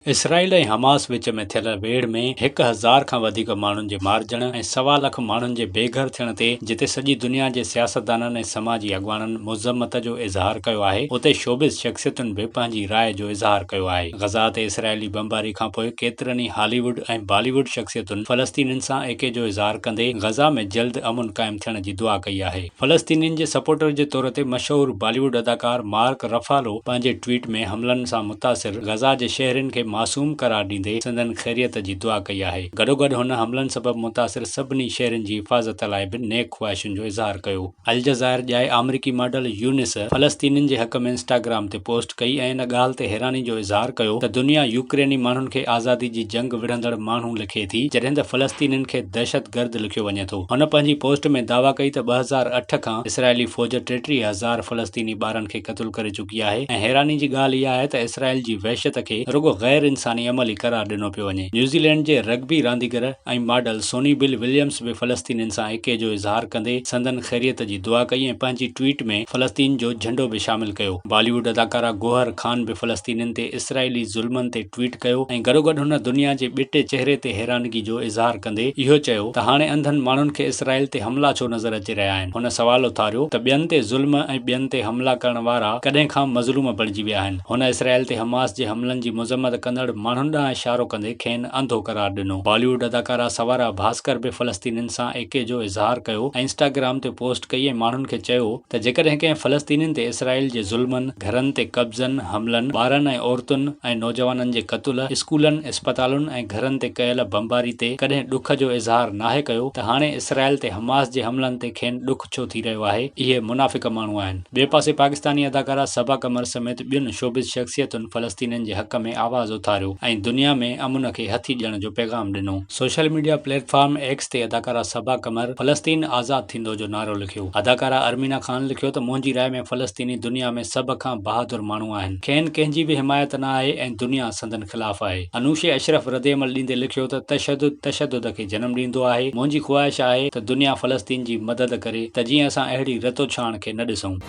اسرائيل ۽ Hamas وچ ۾ ٿيل ويڙهه ۾ 1000 کان وڌيڪ ماڻهن جي مارجڻ ۽ سوا لک ماڻهن جي بي گهر ٿيڻ تي جتي سڄي دنيا جي سياستدانن ۽ سماجي اڳواڻن مذمت جو اظهار ڪيو آهي اتي شوبز شخصيتن به پنهنجي راء جو اظهار ڪيو آهي. غزه تي اسرائيلي بمباري کانپوء ڪيترن ئي هالي ووڊ ۽ بالي ووڊ شخصيتن فلسطينين سان ايڪي جو اظهار ڪندي غزه ۾ جلد امن قائم ٿيڻ جي دعا ڪئي آهي. فلسطينين جي سپورٽر جي طور تي مشهور بالي ووڊ اداڪار مارڪ رفالو پنهنجي ٽوئيٽ ۾ حملن سان متاثر غزه جي شهرين کي معصوم قرار ڏيندي سندن خيريت جي دعا ڪئي آهي. گڏوگڏ هن حملن سبب متاثر سڀني شهرين جي حفاظت لاء به نيڪ خواهشن جو اظهار ڪيو. الجزائر ڄائي آمريڪي ماڊل يونس فلسطينين جي حق ۾ انسٽاگرام تي پوسٽ ڪئي ۽ ان ڳالهه تي حيراني جو اظهار ڪيو ته دنيا يوڪريني ماڻهن کي آزادي جي جنگ وڙهندڙ ماڻهو لکي ٿي جڏهن ته فلسطينين کي دهشتگرد لکيو وڃي ٿو. هن پنهنجي پوسٽ ۾ دعويٰ ڪئي ته 2008 کان اسرائيلي فوج 33,000 فلسطيني ٻارن کي قتل ڪري چڪي آهي ۽ حيراني جي ڳالهه اها آهي ته اسرائيل جي وحشت کي رڳو غير انساني عمل ئي قرار ڏنو پيو وڃي. نيوزيلينڊ جي رگبي رانديگر ۽ ماڊل سوني بل وليمز به فلسطينين سان ايڪي جو اظهار ڪندي سندن خيريت جي دعا ڪئي ۽ پنهنجي ٽوئيٽ ۾ فلسطين جو جهنڊو به شامل ڪيو. بالي ووڊ اداڪارا گوهر خان به فلسطينين تي اسرائيلي ظلمن تي ٽوئيٽ ڪيو ۽ گڏوگڏ هن دنيا جي ٻٽي چهري تي حيرانگي جو اظهار ڪندي اهو چيو ته هاڻي انڌن ماڻهن کي اسرائيل تي حملا ڇو نظر اچي رهيا آهن؟ هن سوال اٿاريو ته ٻين تي ظلم ۽ ٻين تي حملا ڪرڻ وارا ڪڏهن کان مظلوم بڻجي ويا آهن؟ هن اسرائيل تي حماس جي حملن جي مذمت ڪندڙ ماڻهن ڏانهن اشارو ڪندي کين انڌو قرار ڏنو. بالي ووڊ اداڪارا سوارا ڀاسڪر به فلسطينين سان ايڪي جو اظهار ڪيو ۽ انسٽاگرام تي پوسٽ ڪئي ۽ ماڻهن کي چيو ته جيڪڏهن ڪنهن فلسطينين تي اسرائيل جي ظلمن، گهرن تي قبضن، حملن، ٻارن ۽ عورتن ۽ نوجوانن جي قتل، اسڪولن، اسپتالن ۽ گهرن تي ڪيل بمباري تي ڪڏهن ڏک جو اظهار ناهي ڪيو ته هاڻي اسرائيل تي حماس جي حملن تي کين ڏک ڇو ٿي رهيو آهي، اهي منافق ماڻهو آهن. ٻئي پاسي پاڪستاني اداڪارا صبا قمر سميت ٻين شوبز شخصيتن فلسطينين جي حق ۾ آواز اٿاريو ۽ دنيا ۾ امن کي هٿي ڏيڻ جو پيغام ڏنو. Social media platform X تي اداڪارا صبا قمر فلسطين آزاد ٿيندو جو نعرو لکيو. اداڪارا ارمينا خان لکيو ته منهنجي راء ۾ فلسطيني دنيا ۾ سڀ کان بهادر ماڻهو آهن، کين ڪنهن جي به حمايت نه آهي ۽ دنيا سندن خلاف آهي. انوشي اشرف ردعمل ڏيندي لکيو ته تشدد تشدد کي جنم ڏيندو آهي، منهنجي خواهش آهي ته دنيا فلسطين جي مدد ڪري ته جيئن اسان اهڙي رتوڇاڻ کي نه ڏسون.